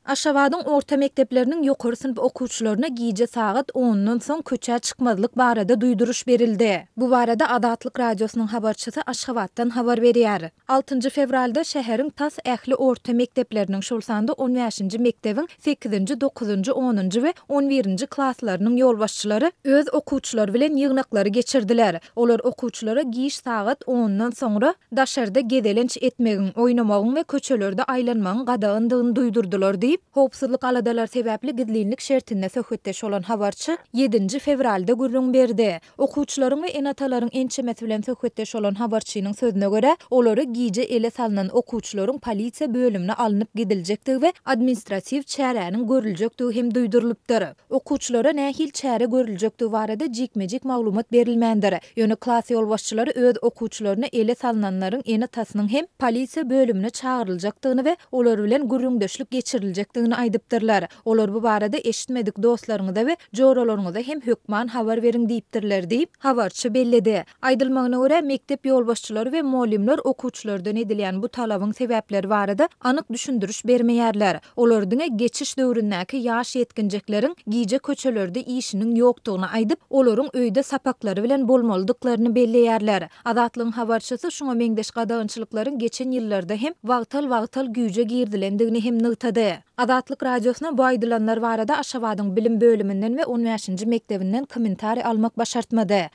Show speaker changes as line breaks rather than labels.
Aşgabadyň orta mekdepleriniň ýokary synp okuwçylaryna gije sagat ondan soň köçä çykmazlyk barada duýduryş berildi. Bu barada Azatlyk Radiosynyň habarçysy Aşgabatdan habar berýär. Altynjy fewralda şäheriň tas ähli orta mekdepleriniň, şol sanda on bäşinji mekdebiň sekizinji, dokuzynjy, onunjy we on birinji klaslarynyň ýolbaşçylary öz okuwçylary bilen ýygnaklary geçirdiler. Olar okuwçylara giç sagat ondan soňra daşarda gezelenç etmegiň, oýnamagyň we köçelerde aýlanmagyň gadagandygyny duýdurdylar diýip, howpsuzlyk aladalary sebäpli gizlinlik şertinde söhbetdeş bolan habarçy ýedinji fewralda gürrüň berdi. Okuwçylaryň we ene-atalaryň ençemesi bilen söhbetdeş bolan habarçynyň sözüne görä, olara gije ele salnan okuwçylaryň polisiýa bölümine alnyp gidiljekdigi we administratiw çäräniň görüljekdigi hem duýdurylypdyr. Okuwçylara nähili çäre görüljekdigi barada jikme-jik maglumat berilmändir. Ýöne klas ýolbaşçylary öz okuwçylaryna ele salnanlaryň ene-atasynyň hem polisiýa bölümine çagyryljakdygyny we olar bilen gürrüňdeşlik geçiriljekdigini aýdypdyrlar. Olar bu barada eşitmedik dostlaryňyza we joralaryňyza hem hökman habar beriň diýipdirler diýip, habarçy belledi. Aýdylmagyna görä, mekdep ýolbaşçylary we mugallymlar okuwçylardan edilýän bu talabyň sebäpleri barada anyk düşündiriş bermeýärler. Olar diňe geçiş döwründäki ýaş ýetginjekleriň gije köçelerde işiniň ýokdugyny aýdyp, olaryň öýde sapaklary bilen bolmalydyklaryny belleýärler. Azatlygyň habarçysy şuňa meňzeş gadagançylyklaryň geçen ýyllarda hem wagtal-wagtal güýje girizilendigini hem nygtady. Azatlyk Radiosyna bu aýdylanlar barada Aşgabadyň bilim bölüminden we on bäşinji mekdebinden kommentariý almak başartmady.